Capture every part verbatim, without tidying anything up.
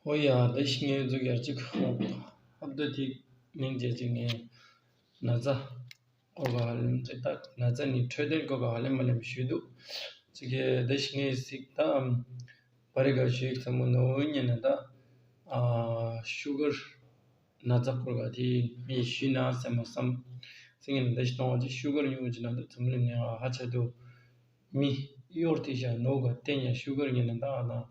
ཨོ་ཡ། ད་ཤི་ངའི་ཚོ་གར་ཅིག་ཧོ། ཨབ་ཏུ་ཐིག་ནིང་ཅེ་ཅིག་ངའི་ན་ཚ་སྐོར་ག་ཧ་ལམ་ཅིག་ད་ན་ཚ་ནི་འཕྲོད་བསྟེན་སྐོར་ག་ཧ་ལམ་མ་ལེམ་ཞུས་འདུག་ཅིག་གི་ད་ཤི་ངའི་སིག་ད་ཨམ་བ་རི་ག་ཞུས་ཚ་མོ་ནོ་ཉེ་ན་ད་ཨ་ཤུ་གར་ན་ཚ་སྐོར་ག་དེ་ངས་ཞུས་ན་སེ་མ་སམ་སིང་ངེ་ན་ད་ཤི་ཏོང་བ་ཅིག་ཤུ་གར་ཉུང་ཅིག་ན་ད་ཚམ་ལེ་ནས་ཧ་ཆ་དུ། མི་གཡོར་ཏི་ཤ་ནོ་ག་བསྟན་ཡ་ཤུ་གར་ཉེ་ན་ད་ཨ་ན།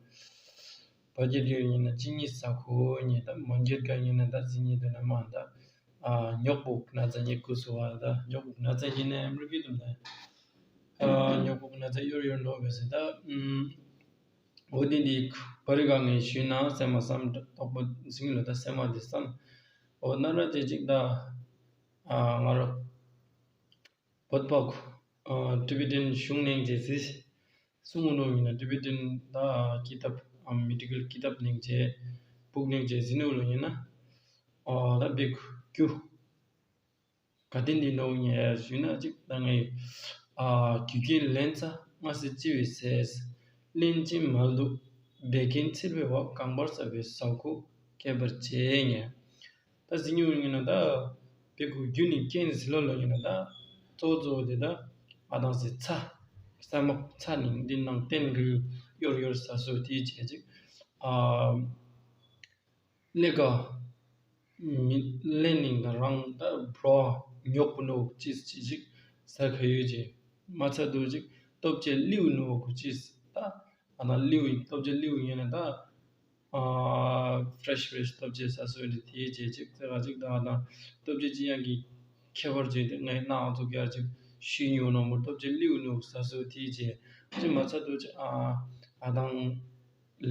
བ་རྒྱ་རྒྱ་ཉེ་ན་ཅི་ཉི་ས་ཁོ་ཉེ་ད་མོན་རྒྱ་ག་ཉེ་ན་ད་ཟི་ཉེ་དུ་ན་མ་ད། ཨ་ཉོག་པོག་ན་ཚ་ཉེ་ཀུ་སུ་བ་ད་ཉོག་པོག་ན་ཚ་ཉེ་ན་ཨ་མི་རི་ཀི་དུ་ན། ཨ་ཉོག་པོག་ན་ཚ་གཡོར་གཡོར་ནོ་བེ་སི་ད། ཨུམ། འོ་དེ་འདི་བ་རི་ག་ངས་ཞུས་ན་སེ་མ་སམ་ཏོག་པོ་ཟིང་ལོ་ད་སེ་མ་དེ་སམ། འོ་ན་ར་ཅེ་ཅིག་ད། ཨ་ང་རོ། བོད་པ་ཁོ། ཨ་ཊི་བེ་ཊན་གཞུང་ནས་རྗེས་སུ་གསུང་ངོ་ནོ་ཡིན་ན་ཊི་བེ་ཊན་ད་ཀི་ཏབ་ཨམ་མེ་ཌི་ཀལ་ཀི་ཏབ་ནས་རྗེས་བུག་ནས་རྗེས་ཟིན་ནོ་ལོ་ཡིན་ན། ཨ་ད་བེག་རྒྱུ་ག་དེ་འདི་ནོ་ངས་ཞུས་ན་ཅིག་ད་ངས་ཨ་རྒྱུ་རྐྱེན་ལན་ཚ་ང་སི་ཅི་བི་སེས་ལན་ཅི་མལ་དུ་བེ་གིན་ཚི་བེ་བ་གང་བར་ས་བེ་ས་ཁུ་ཁེ་བར་ཅེ་ངས། ད་ཟིན་ཡོད་ངེས་ན་ད་བེ་གུ་རྒྱུ་ནི་རྐྱེན་ཟི་ལོ་ལོ་ངེས་ན་ད་གཙོ་གཙོ་དེ་ད་ཨ་དང་སི་ཚ་ས་མོ་ཚ་ནི་འདི་ནང་བསྟན་གི་གཡོར་གཡོར་ས་སོ་དེའི་བྱས་ཅིག་ཨ་ལེ་ཀ་མི་ལེན་ནིང་ད་རང་ད་བྲོ་ཉོག་པོ་ནོ་ཅིས་ཅི་ཅིག་ས་ཁ་ཡོད་ཅིག་མ་ཚ་དུ་ཅིག་སྟོབས་ཆེ་ལིའུ་ནོ་གུ་ཅིས་ད། ཨ་ན་ལིའུ་ཡིན་སྟོབས་ཆེ་ལིའུ་ཡིན་ན་ད། ཨ་ཕྲེཤ་ཕྲེཤ་སྟོབས་ཆེ་ས་སོ་རི་དེའི་རྗེས་ཅིག་ཙེ་ག་ཅིག་ད་ཨ་ན་སྟོབས་ཆེ་ཅི་ཡང་གི་ཁྱད་པར་ཅིག་དེ་ངའི་སྣང་ཚོ་ག་ཅིག་ཤི་ཉོ་ནོ་མོ་སྟོབས་ཆེ་ལིའུ་ནོ་ས་སོ་དེའི་རྗེས་ཅིག་མ་ཚ་དུ་ཅིག་ཨ་ཨ་དང་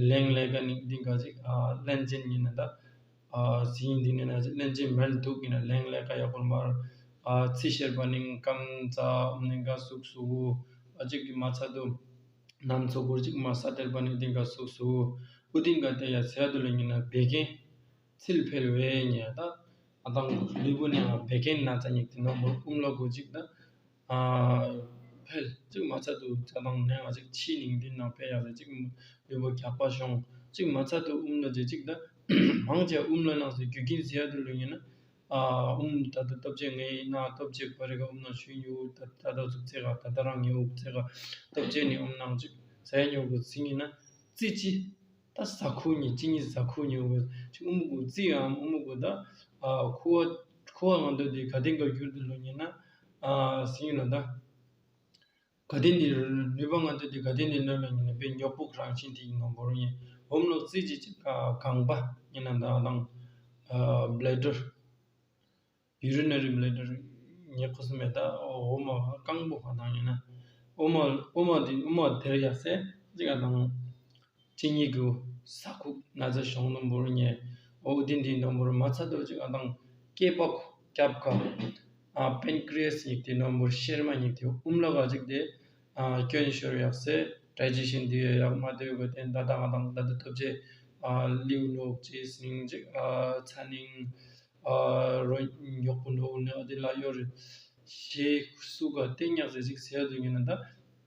ལེང་ལེ་ག་ནི་འདི་ག་ཅིག་ཨ་ལན་ཅན་ཡིན་ན་ད། ཨ་ཟིན་འདི་ནི་ན་ཅིག་ལན་ཅན་མལ་དུ་གི་ན་ལེང་ལེ་ག་ཡག་པོ་མར་ཨ་ཚི་ཤེར་པ་ནིང་ཀམ་ཙ་ཨམ་ནིང་ག་སུག་སུ་ཨ་ཅིག་གི་མ་ཚ་དུ། ནམ་ཚོ་གུར་ཅིག་མ་ས་ཏེལ་པ་ནི་ཏིང་ག་སུག་སུ། ཨུ་ཏིང་ག་ཏེ་ཡ་ཚེ་དུ་ལེ་ཉི་ན་བེ་གེན་ཚིལ་འཕེལ་བེ་ཉ་ད། ཨ་དང་ལུས་པོ་ནི་ཨ་བེ་གེན་ན་ཙ་ཉིག་ཏི་ནོ་མོ་ཨུམ་ལོ་གུ་ཅིག་ད། ཨ་འཕེལ་ཅིག་མ་ཚ་དུ་ཙ་དང་ནེ་ང་ཅིག་ཕྱི་ནིང་ཏི་ནང་འཕེལ་ཡ་ཟེ་ཅིག་ལུས་པོ་རྒྱག་པ་ཤོང་ཅིག་མ་ཚ་དུ་ཨུམ་ལོ་ཅེ་ཅིག་ད། མང་ཆེ་ཨུམ་ལོ་ནང་སུ་རྒྱུ་རྐྱེན་ཟེ་ཡ་དུ་ལུ་ཉི་ན། ཨ་ཨུམ་ད་ལྟ་སྟོབས་ཆེ་ངའི་ན་སྟོབས་ཆེ་བ་རི་ག་ཨུམ་ན་ཞུ་ཉུ་ད་ད་ད་ཚུགས་ཚེ་ག་ད་ད་རང་ཉུ་ཚེ་ག་སྟོབས་ཆེ་ནི་ཨུམ་ནང་ཅིག་ཟེ་ཉུ་གུ་ཚིག་ཉི་ན་ཙི་ཅི་ད་ས་ཁུ་ཉི་ཅི་ཉི་ས་ཁུ་ཉུ་གུ་ཅིག་ཨུམ་གུ་ཙི་ཨམ་ཨུམ་གུ་ད་ཨ་ཁུ་བ་ཁུ་བ་ང་འདོད་དེ་ག་དེང་ག་གྱུར་དུ་ལོ་ཉི་ན་ཨ་སིང་ལོ་ད། ག་དེ་འདི་ནུས་པ་ང་ཚོ་འདི་ག་དེ་འདི་ནོར་ལ་ཉིན་ནས་པའི་ཉོག་པོ་རང་བཞིན་དེ་ཡིན་ནོ་འབོར་ཡིན། འོམ་ལོག་རྩིས་ཀྱི་ཅིག་གང་པ་ཡིན་ན་ད་དང་། ཨ་བླེ་ཌར། ཡུ་རི་ནེ་རི་བླེ་ཌར་ཉེ་ཁོ་སུ་མེད་ད་འོ་མ་རྐང་པོ་གང་དང་ཡིན་ན། འོ་མ་འོ་མ་འདི་འོ་མ་དེར་ཡ་སེ་ཅིག་ག་དང་། ཅི་ཉིད་ཀྱི་ས་ཁུག་ན་ཚ་གཞོང་ནོ་འབོར་ཉེ། འོ་འདི་འདི་ནོ་འབོར་མ་ཚ་དོ་ཅིག་ག་དང་། སྐེད་པ་ཁུག་རྒྱབ་ཁ། ཨ་པན་ཀྲི་ཡས་ཡིག་དེ་ནོ་འབོར་གཤེར་མ་ཡིག་དེ་ཨུམ་ལ་ག་ཅིག་དེ། ཨ་སྐྱོན་ཤོར་ཡག་སེ་ཌའི་ཇེ་ཤན་དེ་ཡག་མ་དེ་གོ་དེ་ད་ད་ག་དང་ད་དུ་ཐོབ་ཆེ། ཨ་ལིའུ་ནོག་ཅེ་སྙིང་ཅིག་ཨ་ཚ་ནིང་། ཨ་རོ་ཉོག་པོ་ནོག་ནེ་ཨ་དེ་ལ་ཡོད་རེད། ཞེ་སུ་ག་ཏེ་ཉག་ཟེ་ཅིག་ཟེར་དུ་ཡིན་ན་ད་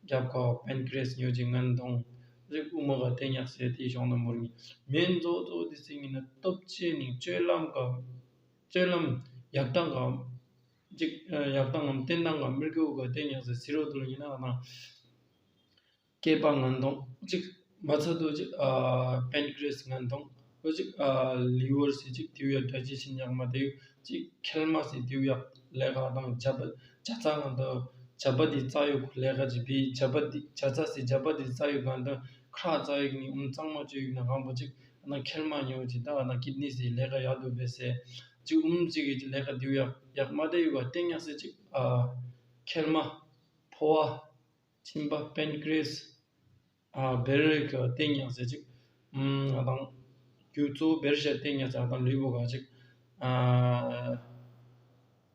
རྒྱབ་ཁ་པན་ཀྲེས་ཉོ་ཅིག་ངན་གདོང་རིག་དབུ་མ་ག་ཏེ་ཉག་ཟེར་དེ་གཞོང་ན་མོར་ངི་མེན་རྫོགས་རྫོགས་དེ་ཟེར་ཡིན་ན་སྟོབས་ཆེ་ནི་སྤྱོད་ལམ་ག་སྤྱོད་ལམ་ཡག་སྟངས་ག་ཅིག་ཡག་སྟངས་ངམ་བསྟན་སྟངས་ག་མིར་གེའུ་ག་ཏེ་ཉག་ཟེར་ཟེར་རོ་དུ་ཡིན་ན་ང་དང་། སྐེད་པ་ངན་གདོང་གཅིག་མ་ཚད་དུ་གཅིག་ཨ་པན་ཀྲེས་ངན་གདོང་འོ་གཅིག་ཨ་ལི་ཝར་སི་གཅིག་དེའུ་ཡ་ཌའི་ཇེ་ཤན་ཡག་མ་དེའུ་གཅིག་ཁལ་མ་སི་དེའུ་ཡག་ལས་ཀ་དང་ཇ་བ་ཇ་ཚ་ངན་དུ་ཇ་བ་དི་རྩ་ཡུག་ལས་ཀ་ཅིག་བི་ཇ་བ་དི་ཇ་ཚ་སི་ཇ་བ་དི་རྩ་ཡུག་གང་དུ་ཁྲག་རྩ་ཡུག་ནི་ཨུམ་གཙང་མ་བཅོས་ཡུག་ན་གང་པོ་གཅིག་ཨ་ན་ཁལ་མ་ཉོ་གཅིག་ད་ཨ་ན་ཀིད་ནི་སི་ལས་ཀ་ཡག་དུ་བེ་སེ་གཅིག་ཨུམ་གཅིག་གི་ལས་ཀ་དེའུ་ཡག་ཡག་མ་དེའུ་ག་ཏེ་ཉག་སི་གཅིག་ཨ་ཁལ་མ་ཕོ་བ། མཆིན་པ་པན་ཀྲེས། ཨ་བེར་གི་སྟེང་ཡང་ཟེར་ཅིག་ཨ་དང་། རྒྱུ་གཙོ་བོ་བེར་ཤ་སྟེང་ཡང་ཟེར་དང་ལུས་པོ་ག་ཅིག་ཨ་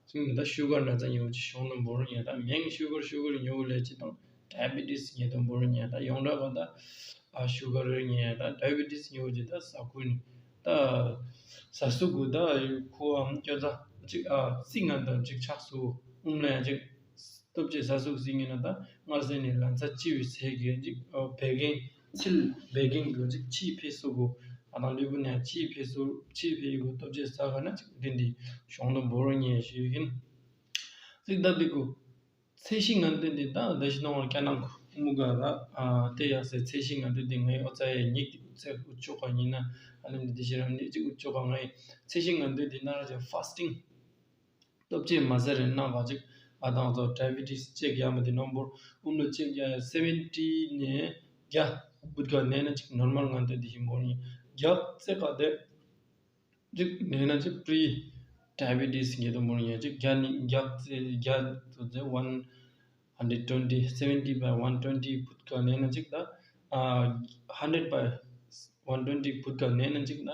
ཅིག་མི་ད་ཤུ་གར་ན་ཚ་ཉོ་ཅི་ཤོང་ན་འབོར་ཉེ་ད་མེང་ཤུ་གར་ཤུ་གར་ཉོ་ལས་ཅི་དང་ཌའི་བི་ཏིས་ཉེ་དང་འབོར་ཉེ་ད་ཡོང་འདྲ་ག་ད་ཨ་ཤུ་གར་ཉེ་ད་ཌའི་བི་ཏིས་ཉོ་ཅི་ད་ས་ཁུ་ནི་ད་ས་སུ་གུ་ད་ཁུ་ཨམ་སྐྱོ་ཚ་ཅིག་ཨ་རྩི་ང་དང་ཅིག་ཆགས་སུ་ཨུམ་ལ་ཡང་ཅིག་སྟོབས་ཆེ་ས་སུག་ཟིན་ངེ་ན་ད་སྔར་ཟེར་ནས་ལན་ཚ་ཅི་བའི་ཚེ་གི་ཅིག་བད་ཀན་ཚིལ་བད་ཀན་གི་ཅིག་ཕྱིས་ཕེ་སུ་གུ་ ང་དང་ལུས་པོ་ནས་ཕྱིའི་ཕེ་སུ་ཕྱིའི་ཕེ་ཡི་གུ་སྟོབས་ཆེ་ས་ག་ན་ཅིག་འདི་འདི་གཞུང་དུ་འབོར་ཉེ་ཞུ་ཡིན། ཅིག་ད་འདི་གུ་ཚད་གཞི་ང་འདི་འདི་ད་ད་ཤི་ནོ་ང་ཀྱ་ནང་གུ་མུ་ག་ར་ཨ་དེ་ཡག་སེ་ཚད་གཞི་ང་འདི་འདི་ངའི་ཨོ་ཙ་ཡའི་ཉིག་འདི་ཚད་ཨུ་ཅོ་ག་ཡིན་ན་ཨ་ལམ་འདི་འདི་ཤི་ར་འདི་ཅིག་ཨུ་ཅོ་ག་ངའི་ཚད་གཞི་ང་འདི་འདི་ན་ར་ཅིག་ཕ་སི་ཊིང་སྟོབས་ཆེ་མ་ཟེར་རེ་ན་ག་ཅིག་ཨ་དང་ཚོ་ཌའི་བི་ཊི་སི་ཅེག་ཡ་མ་དེ་ནོམ་བོར་ཨུམ་ལོ་ཅེག་ཡ་སེ་ཝེན་ཊི་ནས་བརྒྱ་བུད་ག་ནས་ན་ཅིག་ནོར་མལ་ང་འདི་འདི་ཡིན་བོར་ཉེ་བརྒྱ་ཚད་ག་དེ། གཅིག་ནས་ན་གཅིག་pre diabetes ངེས་དུ་མོར་ཡང་གཅིག་བརྒྱ་ནི་བརྒྱ་བརྒྱ་དུ་ཚེ་one hundred twenty seventy by one twenty བུད་ག་ནས་ན་གཅིག་ད་hundred by one twenty བུད་ག་ནས་ན་གཅིག་ད་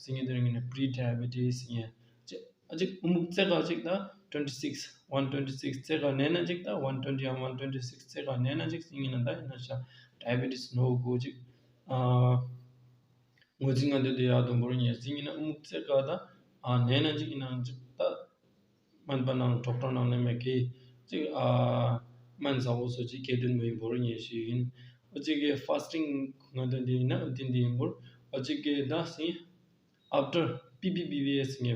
སི་ངེས་དུ་ངེས་ནས་pre diabetes ཡང་གཅིག་ཨ་གཅིག་ཨུ་མུག་ཚེ་ག་གཅིག་ད་twenty six one twenty six ཚེ་ག་ནས་ན་གཅིག་ད་one twenty one twenty six ཚེ་ག་ནས་ན་གཅིག་སི་ངེས་ན་ད་ཡིན་ན་ཤ་diabetes ནོ་གོ་གཅིག་ཨ། ངོས་འཛིན་ང་འདོད་དེ་ཡག་དུ་འབོར་ཉེ་འཛིན་ཡིན་ན་ཨུ་མུག་ཚེ་ག་ད་ཨ་ནད་ན་ཅིག་ཡིན་ན་ཅིག་ད་སྨན་པ་ནང་ཌོག་ཊར་ནང་ནས་མེད་ཀི་ཅིག་ཨ་སྨན་ཟ་འོ་སོ་ཅིག་སྐད་དོན་མོ་ཡིན་འབོར་ཉེ་ཞིག་ཡིན། ཨོ་ཅིག་གི་ཕ་སི་ཊིང་ང་འདོད་དེ་ཡིན་ན་ཨུ་དིན་དེ་ཡིན་འབོར་ཨོ་ཅིག་གི་ད་སིན་after P P P V S ངེ།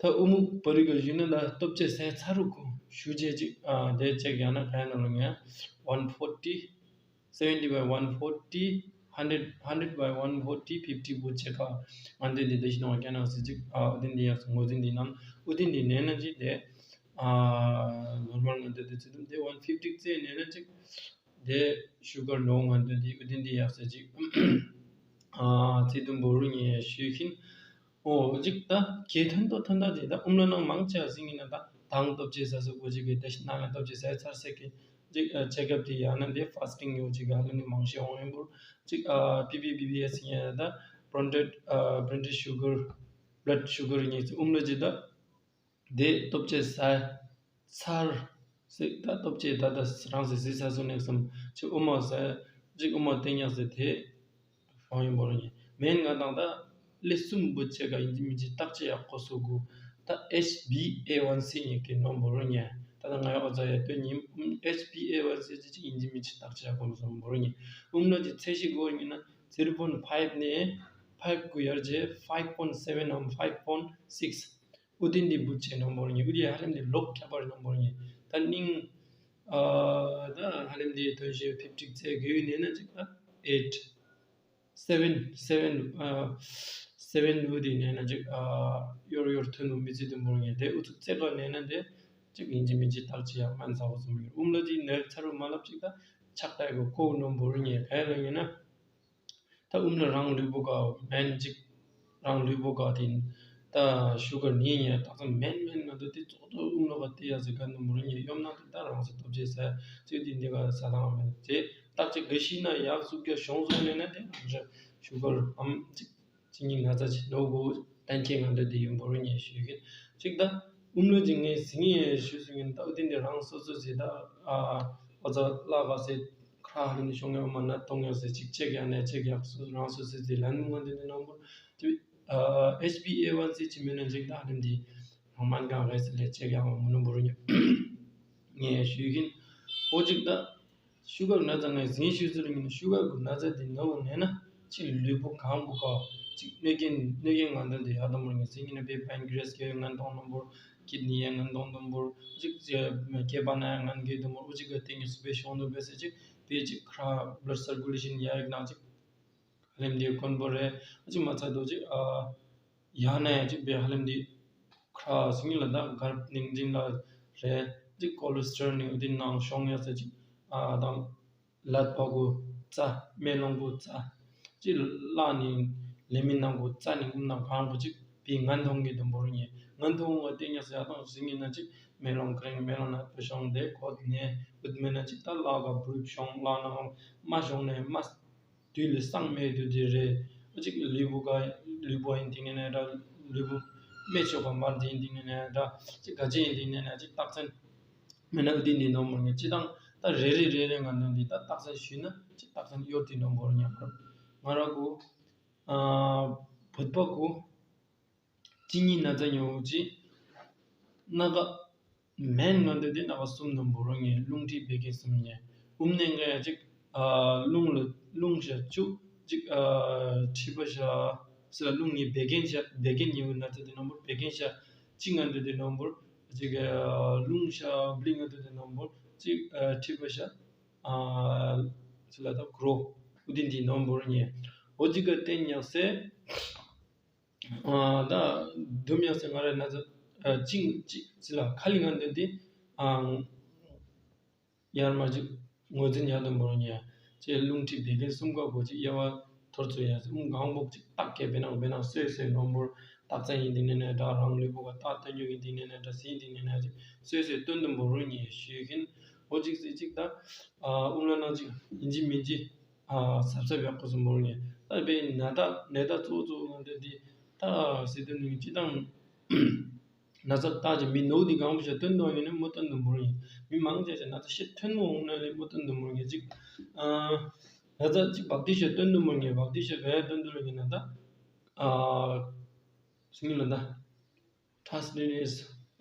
ད་ཨུ་མུག་བ་རི་ག་ཞུས་ན་ད་སྟོབས་ཆེ་སའི་ཚ་རུ་ཁུ་ཞུ་ཆེ་ཅིག་ཨ་དེ་ཅེག་ཡང་ན་ག་ཡ་ན་ལོ་ངས་one forty seventy by one forty hundred hundred by one forty fifty བུ་ཆེ་ཁ་ང་འདི་འདི་དེ་ཤི་ནོ་ཀ་ན་སི་ཅིག་ཨ་ཨུ་དིན་འདི་ཡག་སོ་ངོ་འཛིན་འདི་ནང་ཨུ་དིན་འདི་ནས་ན་ཅིག་དེ་ཨ་ནོར་མལ་ང་འདི་དེ་ཚི་དུམ་དེ་one fifty ཚེ་ནས་ན་ཅིག་དེ་ཤུ་གར་ནོ་ང་འདི་འདི་ཨུ་དིན་འདི་ཡག་སི་ཅིག་ཨ་ཚི་དུམ་བོ་རུ་ཉེ་ཞུ་ཁིན། ཨོ་གཅིག་ད་གལ་ཐོན་ཏོ་ཐོན་ད་དེ་ད་ཨུམ་ལོ་ནང་མང་ཆེ་བ་ཟིན་གྱི་ན་ད་དང་སྟོབས་ཆེ་ས་སུ་གོ་གཅིག་གི་ད་ཤི་ན་ང་སྟོབས་ཆེ་ས་ཚར་སེ་གི་གཅིག་ཅེག་ཨབ་དེ་ཡང་ན་དེ་ཕ་སི་ཊིང་ཡོད་གཅིག་ག་ལ་ནི་མང་ཤེས་འོང་ཡིན་པོ་གཅིག་པི་པི་བི་བི་ཨེ་སི་ཡང་ད་པོན་ཊེཌ་པོན་ཊེཌ་ཤུ་གར་བྷ་ལཌ་ཤུ་གར་གཉིས་ཚེ་ཨུམ་ལོ་གཅིག་ད། དེ་སྟོབས་ཆེ་ས་ཚར་སྲིད་ད་སྟོབས་ཆེ་ད་ད་རང་སེ་སི་ས་སུ་ནེག་སམ་ཆེ་ཨུ་མ་ས་གཅིག་ཨུ་མ་ཏེ་ཉག་སེ་དེ་ཧོང་ཡིན་པོ་ར་ཉེ་མེན་ང་དང་ད་ལེ་གསུམ་བུ་ཆེ་ག་ཡིན་གྱི་མི་གྱི་བརྟག་དཔྱད་ཡག་པོ་སུ་གུ་ད་ཨེཆ་བི་ཨེ་ཝན་སི་ཉེ་གི་ནོ་བོ་ར་ཉེ་ད་ད་ང་ཡ་ཨོ་ཙ་ཡ་ཏོ་ཉིན་ཨེཆ་བི་ཨེ་ཝན་སི་ཅི་ཅི་ཡིན་གྱི་མི་གྱི་བརྟག་དཔྱད་ཡག་པོ་སུ་བོ་ར་ཉེ་ཨུམ་ལོ་ཅི་ཚེ་ཤི་གོ་ཉེ་ན་zero point five ནས་five གུ་ཡར་རྗེས་five point seven ཨམ་five point six ཨུ་དིན་དི་བུ་ཆེ་ནོ་བོ་ར་ཉེ་ཨུ་དི་ཧ་ལམ་དི་ལོག་ཁྱད་པར་ནོ་བོ་ར་ཉེ་ད་ནིང་ཨ་ད་ཧ་ལམ་དི་ཐོན་ཤེས་ཕིབ་ཊི་ཚེ་གི་ཡུ་ནེ་ན་ཅིག་ད་eight seven seven ཨ་seven ཨུ་དི་ནེ་ན་ཅིག་ཨ་ཡོར་ཡོར་ཐོན་ནོ་མི་ཚེ་དུ་བོ་ར་ཉེ་དེ་ཨུ་ཚུགས་ཚེ་ག་ནེ་ན་དེ་ཅིག་ཡིན་ཅི་མིན་ཅི་བརྟག་ཅི་ཡ་སྨན་ཟ་བོ་ཙམ་ཡོད་ཨུམ་ལོ་དི་ནེ་ཚ་རུ་མ་ལབ་ཅིག་ད་ཆག་ཏའི་གོ་ཁོ་ནོ་བོ་ར་ཉེ་ག་ཡ་ལ་ཉེ་ན། ད་ཨུམ་ལ་རང་ལུས་པོ་ག་མེན་ཅིག་རང་ལུས་པོ་ག་དེ་ད་ཤུ་གར་ནི་ཉེ་ད་ཚང་མེན་མེན་ང་ཚོ་དེ་ཚོགས་ཚོགས་ཨུམ་ལ་ག་དེ་ཡ་ཟེ་ག་ནི་མུ་རུ་ཉེ་ཡོམ་ན་དེ་ད་རང་ཟེ་སྟོབས་ཆེ་ཟེ་ཚོད་དེ་འདི་ག་ཟ་དང་མེད་དེ་བརྟག་དཔྱད་ག་ཤི་ན་ཡག་སུ་ག་བྱུང་སོང་ལས་ན་དེ་རང་ཤུ་གར་ཨམ་ཅིག་ཅི་ཉིན་ང་ཚ་ཅི་ནོ་གོ་གཏན་འཁེལ་ང་འདྲ་དེ་ཡོད་འབོར་ཉེ་ཞུ་གི་ཅིག་ད་ཨུམ་ལོ་ཅིག་ངས་ཟིན་ངེས་ཞུ་སུ་ཡིན་ད་ཨུ་དེ་འདི་རང་སོ་སོ་ཟེ་ད་ཨ་ཨོ་ཙ་ལ་ག་ཟེ་ཁ་ཧ་ལམ་ནི་ཤོང་ཡོད་མ་ན་གཏོང་ཡོད་ཟེ་ཅིག་ཅེག་ཡག་ནས་ཅེག་ཡག་སུ་རང་སོ་སོ་ཟེ་ལན་མོ་འདི་འདི་ནོ་འབོར་དུ་ཨ་ཨེཆ་བི་ཨེ་ཝན་སི་ཅི་མིན་ན་ཅིག་ད་ཧ་ལམ་འདི་རང་མན་གང་རེད་ཟེ་ལས་ཅེག་ཡག་མོ་ནོ་འབོར་ཉེ་ངས་ཞུ་གིན་ཨོ་ཅིག་ད། ཤུ་གར་ན་ཚ་ངས་ཟིན་ཤུ་ཟུར་ཡིན་ཤུ་གར་གུ་ན་ཚ་དེ་ནོ་ནས་ན་ཅིག་ལུས་པོ་གང་བུ་ག་ཅིག་གནོད་སྐྱོན་གནོད་སྐྱོན་ང་འདོན་དེ་ཡག་དང་མོ་ངས་ཟིན་ཡིན་ན་པའི་པན་ཀི་རེ་སི་གི་ངན་གཏོང་ནམ་བོར་ཀིད་ནི་ཡ་ངན་གཏོང་ནམ་བོར་ཅིག་སྐེད་པ་ན་ཡ་ངན་གི་དུ་མོར་ཨུ་ཅིག་ག་ཏིང་གི་སུ་པའི་ཤོང་དུ་པའི་སེ་ཅིག་པའི་ཅིག་ཁྲ་བློད་སར་ཀུ་ལེ་ཤིན་ཡ་ཡག་ནང་ཅིག་ཧ་ལམ་དེ་དཀོན་པོ་རེད་ཨུ་ཅིག་མ་ཚད་དོ་ཅིག་ཨ། ཡང་ན་ཡང་གཅིག་པའི་ཧ་ལམ་འདི་ཁྲ་སིང་ལ་དང་གར་ནིང་ཅིང་ལ་རེད་འདི་ཀོ་ལེ་སི་ཊོ་རོལ་ནི་འདི་ནང་ཤོང་ཡ་ཟེར་ཅིག་ཨ་དང་ལད་པ་གོ་རྩ་མེ་ལོང་གོ་རྩ་ཅིག་བླ་ནི་ལེ་མི་ནང་གོ་རྩ་ནི་ཀུམ་ནང་གང་གོ་ཅིག་པའི་ངན་མཐོང་གི་དུམ་བུར་ཉེ་ངན་མཐོང་བ་དེ་ཉག་ཟེར་དང་སིང་ཡིན་ན་ཅིག་མེ་ལོང་ཀ་རིང་མེ་ལོང་ན་པ་ཤོང་དེ་གོ་ནས་བུད་མེད་ན་ཅིག་ད་ལ་ག་བུ་རུབ་ཤོང་ལ་ནང་མ་ཤོང་ནས་མ། དུས་ལས་སང་མེད་དུས་དེ་རེད། ཨ་ཅིག་ལུས་པོ་ག་ལུས་པོ་ཡིན་དེ་ནས་ནས་ར་ལུས་པོ་སྨད་ཆོག་ག་མར་དེ་ཡིན་དེ་ནས་ནས་ར་ཅིག་ག་ཅི་ཡིན་དེ་ནས་ནས་ཅིག་རྟགས་མཚན་མེད་ན་འདི་ནི་ནོར་མོ་ངས་ཅི་དང་ད་རེ་རེ་རེ་རེ་ང་ནོ་འདི་ད་རྟགས་མཚན་ཞུས་ན་ཅིག་རྟགས་མཚན་གཡོར་དེ་ནོར་མོ་ཉག་ང་ར་གོ་ཨ་བུད་པ་གོ་གཅིན་སྙི་ན་ཚ་ཉུང་ཅིག་སྣ་ཁ་མེན་ང་འདོད་དེ་སྣ་ཁ་གསུམ་དུ་འབོར་ངེས་རླུང་མཁྲིས་བད་ཀན་གསུམ་ཉེ་ཨུམ་ནས་འགའ་ཡ་ཅིག་ཨ་རླུང་ལ་རླུང་ཞག་བཅུ་ གཅིག་ཨ་མཁྲིས་པ་ཤ་ཟེར་ལ་རླུང་ནི་བད་ཀན་ཤ། བད་ཀན་ཉེ་བའི་ན་ཚ་དེ་ནམ་བུར་བད་ཀན་ཤ། གཅིག་ང་འདོད་དེ་ནམ་བུར་གཅིག་ཨ་རླུང་ཤ་བླི་ང་འདོད་དེ་ནམ་བུར་གཅིག་ཨ་མཁྲིས་པ་ཤ། ཨ་ཟེར་ལ་ད་གུ་རོ་ཨུ་དི་འདི་ནམ་བུར་ཉེ། འོ་གཅིག་ག་བརྟེན་ཉག་སེ། ཨ་ད་དུམ་ཡག་སེ་ང་རེ་ན་ཚ་ཨ་གཅིག་གཅིག་ཟེར་ལ་ཁ་ལི་ང་འདོད་དེ་ཨ། ཡར་མར་ཅིག་ངོས་འཛིན་ཡག་ཏུ་འབོར་ཉེ། ཅེས་རླུང་མཁྲིས་བད་ཀན་གསུམ་ཀ་གོ་ཅིག་དབྱེ་བ་ཐོར་ཚུ་ཡ་ཟེར། ཨུམ་གང་བོག་ཅིག་རྟགས་ཀྱི་བེ་ནག་བེ་ནག་སོས་སོས་ནོར་འབོར་རྟགས་ཚན་ཡིན་དེ་ནས་ནས་འདྲ། རང་ལུས་པོ་ག་རྟགས་སྟོན་རྒྱུ་ཡིན་དེ་ནས་ནས་འདྲ། ཟིན་དེ་ནས་ནས་ཅིག་སོས་སོས་སྟོན་དུ་འབོར་རུ་ཉེ་ཞུས་ཁན། འོ་ཅིག་ཟེར་ཅིག་ད་ཨ་ཨུམ་ལ་ནང་ཅིག་ཡིན་གཅིག་མིན་གཅིག་ཨ་གཟབ་གཟབ་ཡག་པོ་སུ་འབོར་ཉེ། ད་བེ་ན་ད་ནད་ད་གཙོ་གཙོ་ང་འདོད་དེ་ད་ཟེར་དུ་ནི་ཅི་དང་། ན་ཚ་བརྟག་ཅིང་མི་ནོར་འདི་གང་བུ་ཞིག་སྟོན་དོ་ཡིན་ན་མོ་སྟོན་དུ་མོར་ཡིན། མི་མང་ཆེ་ཆེ་ན་ཚ་ཤེད་ཐོན་མོ་འོང་ན་ལས་མོ་སྟོན་དུ་མོར་ཡིན་ཅིག་ཨ་ན་ཚ་ཅིག་བག་དེ་ཞིག་སྟོན་དུ་མོར་ཡིན། བག་དེ་ཞིག་བས་སྟོན་དུ་ལ་ཡིན་ན་ད་ཨ་སིང་ལ་ད་ཁྲ་སི་ནི་རེས་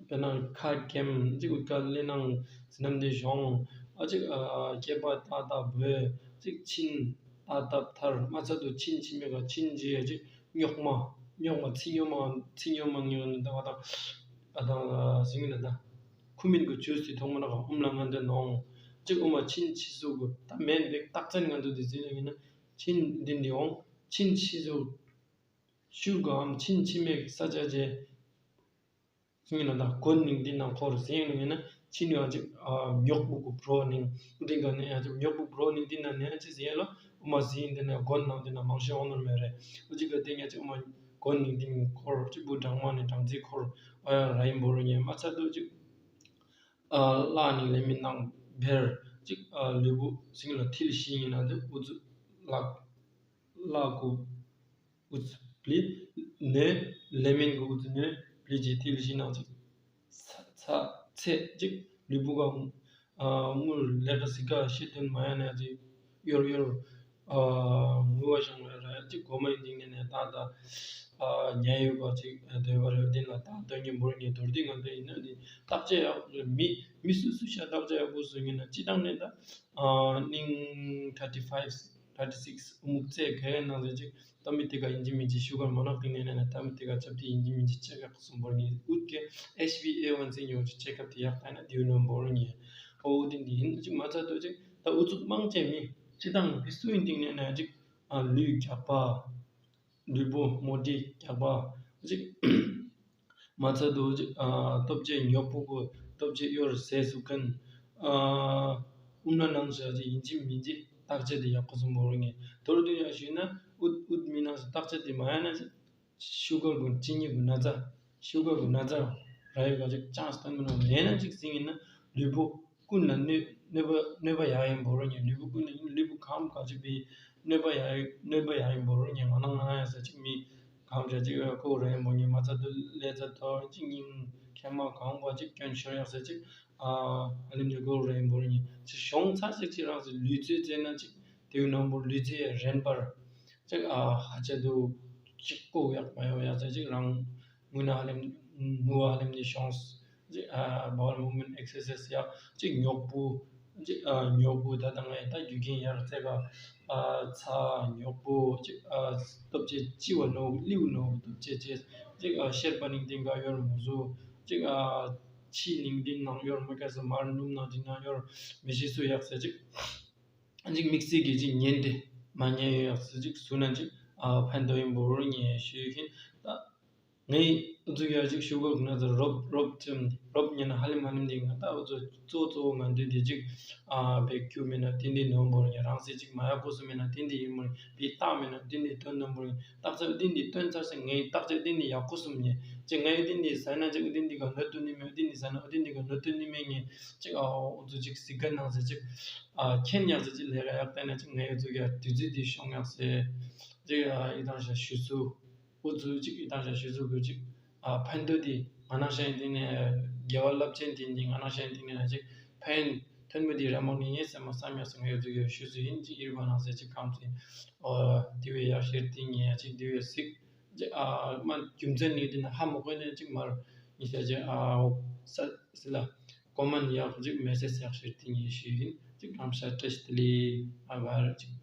པེ་ནང་ཁ་ཀེམ་ཅིག་འུ་ཀ་ལེ་ནང་ཟི་ནམ་དེ་གཞོང་ཨ་ཅིག་ཨ་སྐེད་པ་ཏག་ཏག་བོས་ཅིག་ཕྱིན་ཏག་ཏག་ཐར་མ་ཚ་དུ་ཕྱིན་ཕྱིན་མེད་ག་ཕྱིན་རྗེས་ཅིག་རྙོག་མ། རྙོག་མ་ཚིག་རྙོག་མ་ཚིག་རྙོག་མ་ངེས་ནི་ད་བ་དང་ཨ་དང་ཟིང་ནི་ད་ཁུ་མིན་གི་ཇུས་དེ་ཐོག་མ་ན་ག་ཨུམ་ལ་ང་འདོད་ནོང་། གཅིག་ཨུ་མ་ཕྱིན་ཕྱི་སུ་གི་ད་མེན་བེག་རྟགས་ཅན་ང་འདོད་དེ་ཟིན་ལ་ཡིན་ན་ཕྱིན་འདི་འདི་འོང་ཕྱིན་ཕྱི་སུ་ཤུ་གའམ་ཕྱིན་ཕྱི་མེད་ས་ཆ་ཅེ། ཡིན་ན་ད་གོན་ནིང་འདི་ནང་འཁོར་ཟེར་ཡིན་ན་ཕྱི་ནས་ཅིག་ཉོག་པོ་གུ་བྲོ་ནིང་འདི་ག་ནས་ཡང་ཅིག་ཉོག་པོ་བྲོ་ནིང་འདི་ན་ནས་ཅི་ཟེར་ལ་ཨུ་མ་ཟིན་འདི་ན་གོན་ནང་འདི་ན་མང་ཤོས་འོང་ནོར་མེད་རེད། ཨུ་ཅིག་ག་དེ་ངས་ཅིག་ཨུ་མ་གོན་ནིང་འདི་ནས་འཁོར་ཅིག་བུ་སྦྲང་མ་ནས་སྦྲང་རྩི་འཁོར་ཨ་ཡ་ར་ཡིན་པོ་རུ་ཉན་མ་ཚ་དུ་ཅིག་ཨ་བླ་ནིང་ལེ་མིན་ནང་བེར་ཅིག་ཨ་ལུས་པོ་ཟིང་ལ་ཐིལ་ཤི་ཡིན་ན་འདི་ཨུ་ཚུ་ལག་བླ་གུ་ཨུ་ཚུ་པླི་ནས་ལེ་མིན་གུ་ཨུ་ཚུ་ནས་པླི་ཅི་ཐིལ་ཤི་ནང་ཅིག་ཚ་ཚ་ཚེ་ཅིག་ལུས་པོ་གང་ཨ་དངུལ་ལས་ཀ་ཟི་ཀ་ཤི་དོན་མ་ཡ་ནས་ཅིག་ཡོར་ཡོར་ཨ་ངུ་བ་ཤང་བ་ར་ཅིག་གོ་མ་ཡིན་ཅིག་ནས་ནས་ད་ད་ཨ་ཉལ་ཡོད་པ་ཅིག་སྡོད་པ་རེད། དེ་ལ་ད་དོན་གྱི་འབོར་ཉི་དོར་དེ་ང་ཚོ་ཡིན་ན་དེ་བརྟག་དཔྱད་ཡག་མི་མི་སུ་སུ་ཤ་བརྟག་དཔྱད་ཡག་པོ་སུ་ཡིན་ན་སྤྱི་བཏང་ནས་ད་ཨ་ནིང་ཐར་ཊི་ཕའིབ་ཐར་ཊི་སིགས་མུག་ཚད་ག་ཡན་ནང་ཟེར་ཅིག་ཏ་མི་ཏི་ཀ་ཡིན་གཅིག་མིན་གཅིག་ཤུ་གར་མ་ནག་ཏིང་ནས་ནས་ཏ་མི་ཏི་ཀ་ཆབ་ཏི་ཡིན་གཅིག་མིན་གཅིག་ཅེག་ཡག་སུ་འབོར་ཉི་ཨུད་ཀེ་ཨེཆ་བི་ཨེ་ཝན་སི་ཉོ་ཅིག་ཅེག་ཨབ་ཏི་ཡག་ཏ་ན་དེའུ་ནོ་འབོར་ཉི་ཨོ་ཨུ་ཏི་འདི་ཡིན་ཅིག་མ་ཚད་དོ་ཅིག་ད་ཨུ་ཚུགས་མང་ཆེ་མི་སྤྱི་བཏང་མི་སུ་ཡིན་ཏིང་ནས་ནས་ཅིག་ཨ་ལུས་རྒྱག་པ། ལུས་པོ་མོ་ཊའི་རྒྱགས་པ་ཅིག་མ་ཚད་དུ་ཅིག་ཨ་སྟོབས་ཆེ་ཉོག་པོ་གོ་སྟོབས་ཆེ་གཡོར་ཟས་སུ་ཀན་ཨ་ཨུམ་ན་ནང་བཞག་ཅིག་ཡིན་གཅིག་མིན་གཅིག་བརྟག་དཔྱད་དེ་ཡག་པོ་སུ་འབོར་ངེས། མདོར་བསྡུས་ཡང་ཞུས་ན་ཨུད་ཨུད་མི་ནང་བཞིན་བརྟག་དཔྱད་དེ་མ་ཡང་ན་ཅིག་ཤུ་གར་གོ་ཅི་ཉི་གོ་ན་ཚ་ཤུ་གར་གོ་ན་ཚ་ར་ཡོད་ག་ཅིག་ཅང་སྟོན་མི་ནང་ལེན་ན་ཅིག་ཟིན་ཡིན་ན་ལུས་པོ་ཀུན་ལ་གནོད་གནོད་པ་གནོད་པ་ཡག་ཡིན་འབོར་ཉེ། ལུས་པོ་ཀུན་ལ་ལུས་པོ་གང་ག་ཅིག་པའི་གནོད་པ་ཡག་གནོད་པ་ཡག་ཡིན་འབོར་ཉེ། ང་ན་ང་ན་ཡ་ས་ཅིག་མི་གང་བྱ་ཅིག་ཁོ་ར་ཡིན་འབོར་ཉེ། མ་ཚ་དུ་ལས་ཚ་དོ་ཅིག་སྙིང་ཁེ་མ་གང་བ་ཅིག་སྐྱོན་ཤོར་ཡག་ས་ཅིག་ཨ་ཨ་ལིམ་ཅིག་ཁོ་ར་ཡིན་འབོར་ཉེ། ཅིག་གཞོང་ཚ་ཅིག་ཅིག་རང་སི་ལུས་རྩལ་རྩལ་ན་ཅིག་དེའུ་ནང་པོ་ལུས་རྩལ་རན་པར་ཅིག་ཨ་ཧ་ཅ་དུ་ཅིག་ཀོ་ཡག་མ་ཡོང་ཡག་ས་ཅིག་རང་ངུ་ན་ཧ་ལམ་ངུ་བ་ཧ་ལམ་ནི་ཤོང་། ཅིག་ཨ་བའོལ་མུབ་མེན་ཊི་ཨེག་སར་སའིཛ་ཡག་ཅིག་ཉོག་པོ། ཅིག་ཨ་ཉོག་པོ་ད་ད་ང་ཡི་ད་རྒྱུ་རྐྱེན་ཡར་བཙལ་ག་ཨ་ཚ་ཉོག་པོ། ཅིག་ཨ་སྟོབས་ཆེ་ལྕི་བ་ནོ་ལིའུ་ནོ་སྟོབས་ཆེ་ཆེ། ཅིག་ཨ་ཤེར་པ་ནིང་ཏིང་ག་ཡོར་མོ་བཟོ། ཅིག་ཨ་ཕྱི་ནིང་ཏིང་ནང་ཡོར་མོ་ཀ་ས་མར་ནུམ་ནང་ཅིག་ནང་ཡོར་མི་ཤེས་སུ་ཡག་ས་ཅིག་ཅིག་དམིགས་བསལ་གྱི་ཅིག་ཉན་ཏེ་མ་ཉན་ཡག་ས་ཅིག་སུ་ན་ཅིག་ཨ་ཕན་ཐོགས་ཡིན་པོ་རུ་ཉན་ཞུས་ཤིན། ད་ངའི་ཨུ་ཚུགས་ཡག་ཅིག་ཤུ་གར་གུ་ན་ཚ་རོབ་རོབ་ཅིམ་རོབ་ཉན་ན་ཧ་ལམ་ཧ་ལམ་འདི་ང་ད་ཨུ་ཚུགས་གཙོ་གཙོ་བོ་ང་འདི་འདི་ཅིག་ཨ་བེད་སྐྱུ་མེད་ན་ཏིན་ཏིན་ནོ་པོ་རུ་ཉན། རང་སེ་ཅིག་མ་ཡག་པོ་སུ་མེད་ན་ཏིན་ཏིན་ཡིན་མོ་རུ་བི་རྟགས་མེད་ན་ཏིན་ཏིན་ཏོན་ནོ་པོ་རུ་ཉན། རྟགས་ཚ་ཏིན་ཏིན་ཏོན་ཚར་སེ་ངའི་རྟགས་ཚ་ཏིན་ཏིན་ཡག་པོ་སུ་མེད་ཉན། ཅིག་ངའི་ཏིན་ཏིན་ཟ་ན་ཅིག་ཏིན་ཏིན་ག་ནོ་ཏོན་ནི་མེད། ཏིན་ཏིན་ཟ་ན་ཏིན་ཏིན་ག་ནོ་ཏོན་ནི་མེད་ཉན། ཅིག་ཨ་ཨུ་ཚུགས་ཅིག་སི་ཀ་ནང་སེ་ཅིག་ཨ་ཁྱེད་ཉག་ཟེར་ཅིག་ལས་ཀ་ཡག་བལྟས་ན་ཅིག་ངའི་ཨུ་ཚུགས་ཀྱི་དུས་ཚོད་འདི་ཤོང་ཡག་སེ་ཅིག་ཨ་ཡི་དང་ཤ་ཞུ་སུ་ཨུ་ཚུགས་ཅིག་ཡི་དང་ཤ་ཞུ་སུ་གུ་ཅིག་ཨ་ཕན་ཐོགས་འདི་ང་ནང་ཤ་ཡིན་ཏིན་ནས་དགེ་བ་རླབས་ཆེན་འདི་འདི་ང་ནང་ཤ་ཡིན་ཏིན་ནས་ཅིག་ཕན་ཐོན་མི་འདི་ར་མོ་ནི་ཡིན་སེ་མ་བསམ་ཡག་སེ་ངའི་ཨུ་ཚུགས་ཀྱི་ཞུ་སུ་ཡིན། ཅིག་ཨིར་བ་ནང་སེ་ཅིག་གམ་སེ་ཨོ་དེ་བས་ཡག་ཤེར་ཏིན་ཉན་ཅིག་དེ་བས་སིག་ཅིག་ཨ་མ་རྒྱུ་མཚན་ནི་འདི་ན་ཧ་མོ་གོ་ནས་ཅིག་མར་ཉི་ཤ་ཅིག་ཨ་ས་སི་ལ་ཀོ་མན་ཡག་ཅིག་མེ་སེ་ཇི་ཡག་ཤེར་ཏིན་ཉན་ཞུ་ཡིན། ཅིག་གམ་ཤ་བཀྲ་ཤིས་བདེ་ལེགས། ཨ་བར་ཅིག་